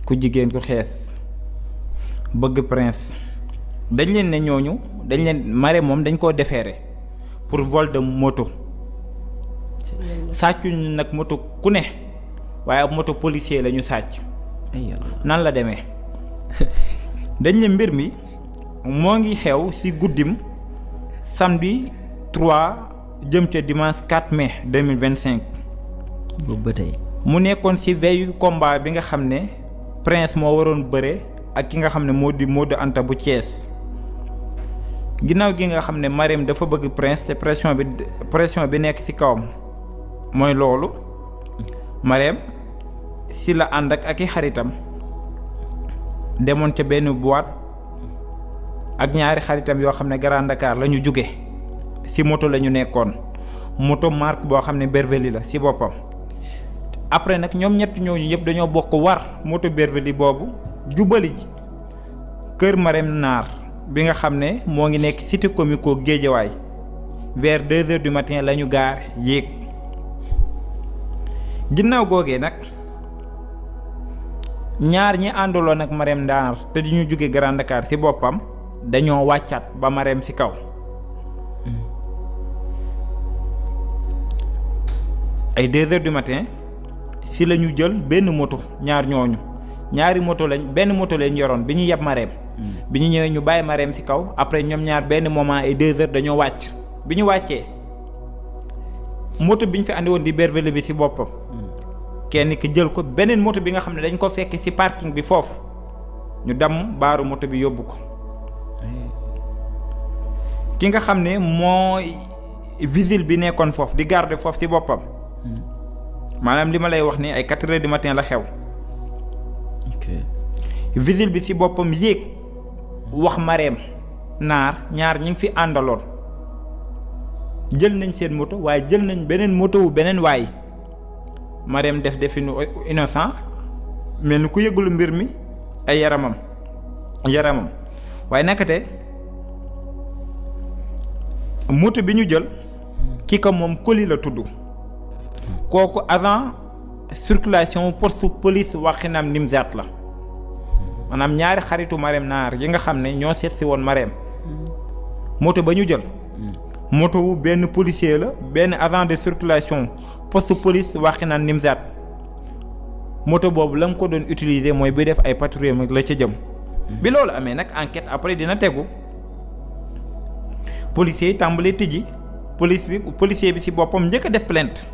ku jigéen ku xees bëgg prince dañ leen ne ñooñu dañ leen Marème moom dañ koo déféré pour vol de moto sàccuñu nag moto ku ne waaye ab moto policier la ñu sàcc. nan la demee dañ ne mbir mi moo ngi xew ci guddim samedi 3 jëm ca dimanche 4 mai 2025. boobu ba tey mu nekkoon ci veille combat bi nga xam ne prince moo waroon bëre ak ki nga xam ne moo di Modou Anta bu Thiès ginnaaw gi nga xam ne Marème dafa bëgg prince te pression bi nekk ci kawam mooy loolu Marème ci la ànd ak i xaritam demoon ca benn boîte ak ñaari xaritam yoo xam ne Grand Dakar la ñu jóge ci moto la ñu nekkoon moto marque boo xam ne Berveli la ci boppam. après nag ñoom ñett ñooñu yëpp dañoo bokk war moto Berveli boobu jubali ji kër Marème Naar bi nga xam ne moo ngi nekk cité comico Guédiawaye vers 2 heures du matin la ñu gaar yéeg ginnaaw googee nag ñaar ñi àndaloon ak Marème Naar te di ñu jóge Grand Dakar ci boppam dañoo wàccaat ba Marème ci kaw ay 2 heures du matin ci la ñu jël benn moto ñaari moto benn moto lañ yoroon bi ñu yeb Marème bi ñu ñëwee ñu bàyyi Marème ci kaw après ñoom ñaar benn moment ay 2 heures dañoo wàcc bi ñu wàccee moto bi ñu fi andi woon di Berveli bi ci boppam kenn ki jël ko beneen moto bi nga xam ne dañ ko fekk ci parking bi foofu ñu damm baaru moto bi yóbbu ko ki nga xam ne mooy vigile bi nekkoon foofu di garder foofu ci boppam maanaam li ma lay wax ni ay 4 heures du matin la xew. vigile bi ci boppam yéeg wax Marème Naar ñaar ñi ngi fi àndaloon jël nañ seen moto waaye jël nañ beneen moto wu beneen waay Marème def definu innocent mel ni ku yëgulu mbir mi ay yaramam waaye nakate moto bi ñu jël ki ko moom Koli la tudd kooku agent circulation poste police Wakhinam Nimzatt la maanaam ñaari xaritu Marème Naar yi nga xam ne ñoo seet si woon Marème moto ba ñu jël moto wu benn policier la benn agent de circulation poste police Wakhinam Nimzatt moto boobu la mu ko doon utiliser mooy bi def ay patrouille mag la ca jëm bi loolu amee nag enquête après dina tegu policier yi tàmbalee tijji policier bi ci boppam njëkk a def plainte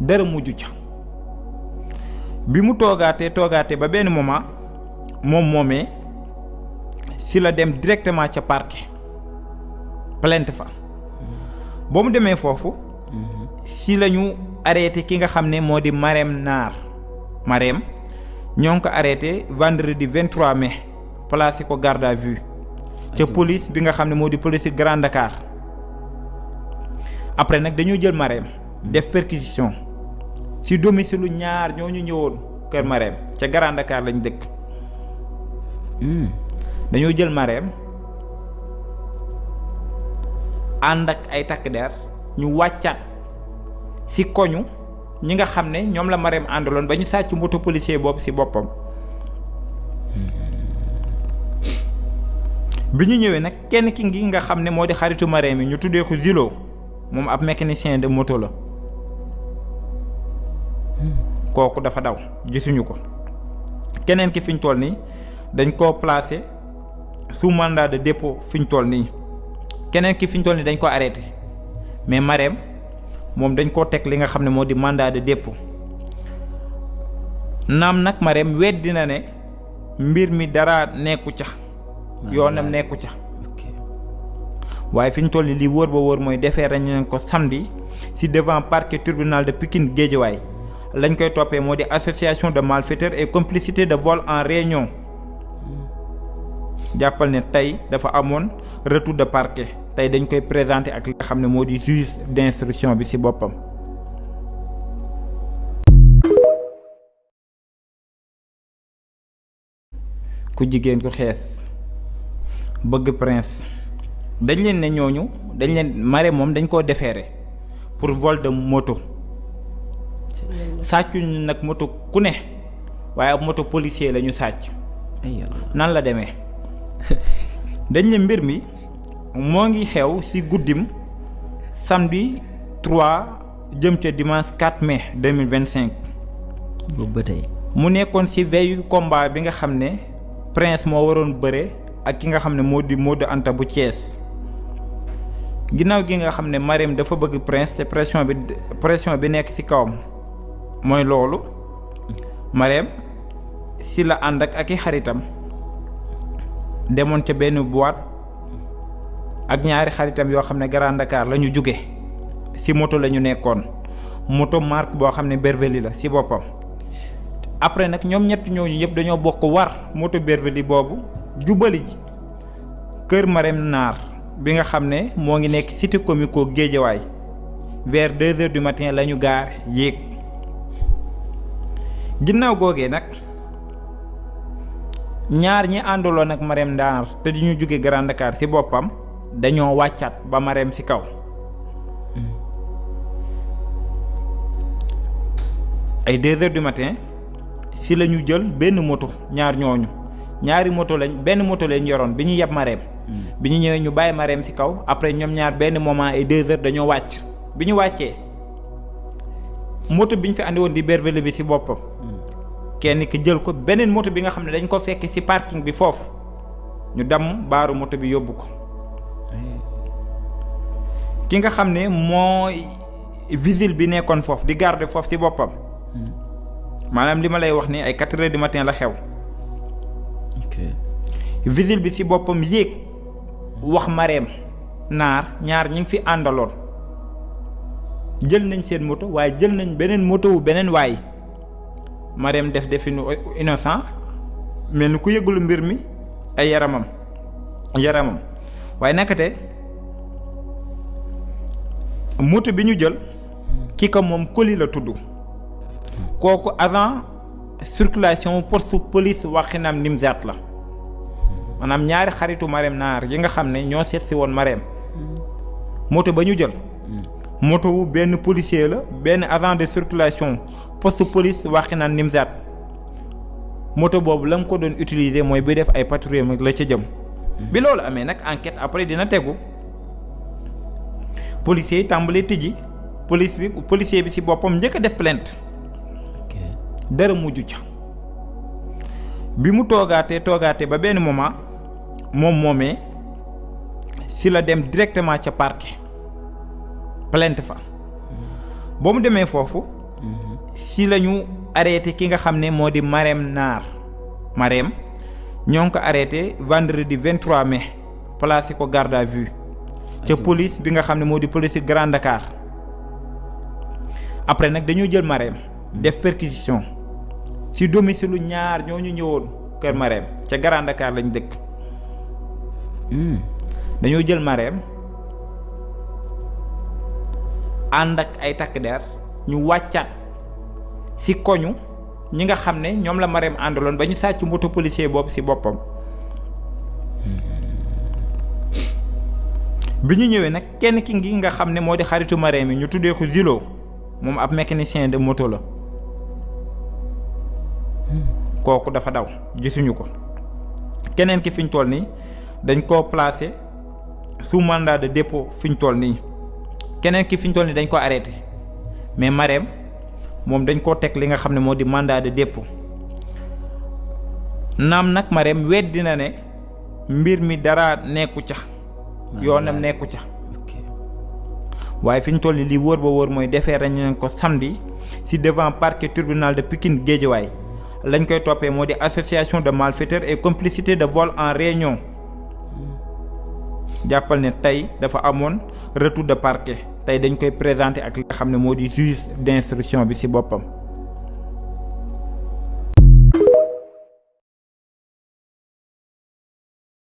dara mujj ca bi mu toogaatee ba benn moment moomee ci la dem directement ca parquet plainte fa ba mu demee foofu ci la ñu arrêté ki nga xam ne moo di Marème Naar Marème ñoo ngi ko arrêté vendredi 23 mai placé ko garde à vue ca police bi nga xam ne moo di police Grand Dakar après nag dañoo jël Marème def perquisition ci domicile ñaar ñoo ñu ñëwoon kër Marème ca Grand Dakar lañ dëkk dañoo jël Marème ànd ak ay takk der ñu wàccaat ci koñu ñi nga xam ne ñoom la Marème àndaloon ba ñu sàcc moto policier boobu ci boppam bi ñu ñëwee nag kenn ki ngi nga xam ne moo di xaritu Marème yi ñu tuddee ko Zilo moom ab mécanicien de moto la kooku dafa daw gisuñu ko keneen ki fi ñu toll nii dañ koo placé sous mandat de dépôt fi ñu toll nii keneen ki fi ñu toll nii dañ ko arrêté mais Marème moom dañ koo teg li nga xam ne moo di mandat de dépôt naam nag Marème weddi na ne mbir mi dara nekku ca yoonam nekku ca waaye fi ñu toll nii li wóor ba wóor mooy defeere nañ ko samedi ci devant parquet tribunal de Pikine Guédiawaye lañ koy toppee moo di association de malfaiteurs et complicité de vol en réunion jàppal ne tey dafa amoon retour de parquet tey dañ koy présenter ak li nga xam ne moo di juge d'instruction bi ci boppam. ku jigéen ku xees bëgg prince dañ leen ne ñooñu Marème moom dañ koo déféré pour vol de moto. sàccuñu nag moto ku ne waaye ab moto policier la ñu sàcc. ay yàlla. nan la demee dañ ne mbir mi moo ngi xew ci guddim samedi 3 jëm ca dimanche 4 mai 2025. boobu ba tey. mu nekkoon ci veille combat bi nga xam ne Prince moo waroon bëre ak ki nga xam ne moo di Modou Anta bu Thiès. ginnaaw gi nga xam ne Marème dafa bëgg Prince te pression bi nekk ci kawam mooy loolu Marème ci la ànd ak i xaritam demoon ca benn boîte ak ñaari xaritam yoo xam ne Grand Dakar la ñu jóge ci moto la ñu nekkoon moto marque boo xam ne Berveli la ci boppam. après nag ñoom ñett ñooñu yëpp dañoo bokk war moto Berveli boobu jubali ji kër Marème Naar bi nga xam ne moo ngi nekk cité comico Guédiawaye vers 2 heures du matin la ñu gaar yéeg. ginnaaw googee nag ñaar ñi àndaloon ak Marème Naar te di ñu jóge Grand Dakar ci boppam dañoo wàccaat ba Marème ci kaw. ay 2 heures du matin ci la ñu jël benn moto ñaari moto benn moto lañ yoroon bi ñu yeb Marème. bi ñu ñëwee ñu bàyyi Marème ci kaw après ñoom ñaar benn moment ay 2 heures dañoo wàcc bi ñu wàccee moto bi ñu fi andi woon di Berveli bi ci boppam. kenn ki jël ko beneen moto bi nga xam ne dañ ko fekk ci parking bi foofu ñu damm baaru moto bi yóbbu ko. ki nga xam ne mooy vigile bi nekkoon foofu di garder foofu ci boppam. maanaam li ma lay wax ni ay 4 heures du matin la xew. vigile bi ci boppam yéeg wax Marème Naar ñaar ñi ngi fi àndaloon jël nañ seen moto waaye jël nañ beneen moto wu beneen waay. Marème def definu innocent mel ni ku yëgulu mbir mi ay yaramam waaye nakate moto bi ñu jël ki ko moom Koli la tudd kooku agent circulation poste police Wakhinam Nimzatt la maanaam ñaari xaritu Marème Naar yi nga xam ne ñoo seet si woon Marème moto ba ñu jël moto wu benn policier la benn agent de circulation poste police Wakhinam Nimzatt moto boobu la mu ko doon utiliser mooy bi def ay patrouille la ca jëm. bi loolu amee nag enquête après dina tegu policiers yi tàmbalee tijji policier bi ci boppam njëkk a def plainte dara mujj ca bi mu toogaatee ba benn moment moomee ci la dem directement ca parquet plainte fa ba mu demee foofu ci la ñu arrêté ki nga xam ne moo di Marème Naar Marème ñoo ngi ko arrêté vendredi 23 mai placé ko garde à vue ca police bi nga xam ne moo di police Grand Dakar après nag dañoo jël Marème def perquisition ci domicile ñaar ñoo ñu ñëwoon kër Marème ca Grand Dakar lañ dëkk. dañoo jël Marème ànd ak ay takk der ñu wàccaat ci koñu ñi nga xam ne ñoom la Marème àndaloon ba ñu sàcc moto policier boobu ci boppam. bi ñu ñëwee nag kenn ki ngi nga xam ne moo di xaritu Marème yi ñu tuddee ko Zilo moom ab mécanicien de moto la. kooku dafa daw gisuñu ko keneen ki fi ñu toll nii dañ koo placé sous mandat de dépôt fi ñu toll nii keneen ki fi ñu toll nii dañ ko arrêté mais Marème moom dañ koo teg li nga xam ne moo di mandat de dépôt naam nag Marème weddi na ne mbir mi dara nekku ca yoonam nekku ca waaye fi ñu toll nii li wóor ba wóor mooy defeere nañ ko samedi ci devant parquet tribunal de Pikine Guédiawaye lañ koy toppee moo di association de malfaiteurs et complicité de vol en réunion jàppal ne tey dafa amoon retour de parquet tey dañ koy présenter ak li nga xam ne moo di juge d'instruction bi ci boppam.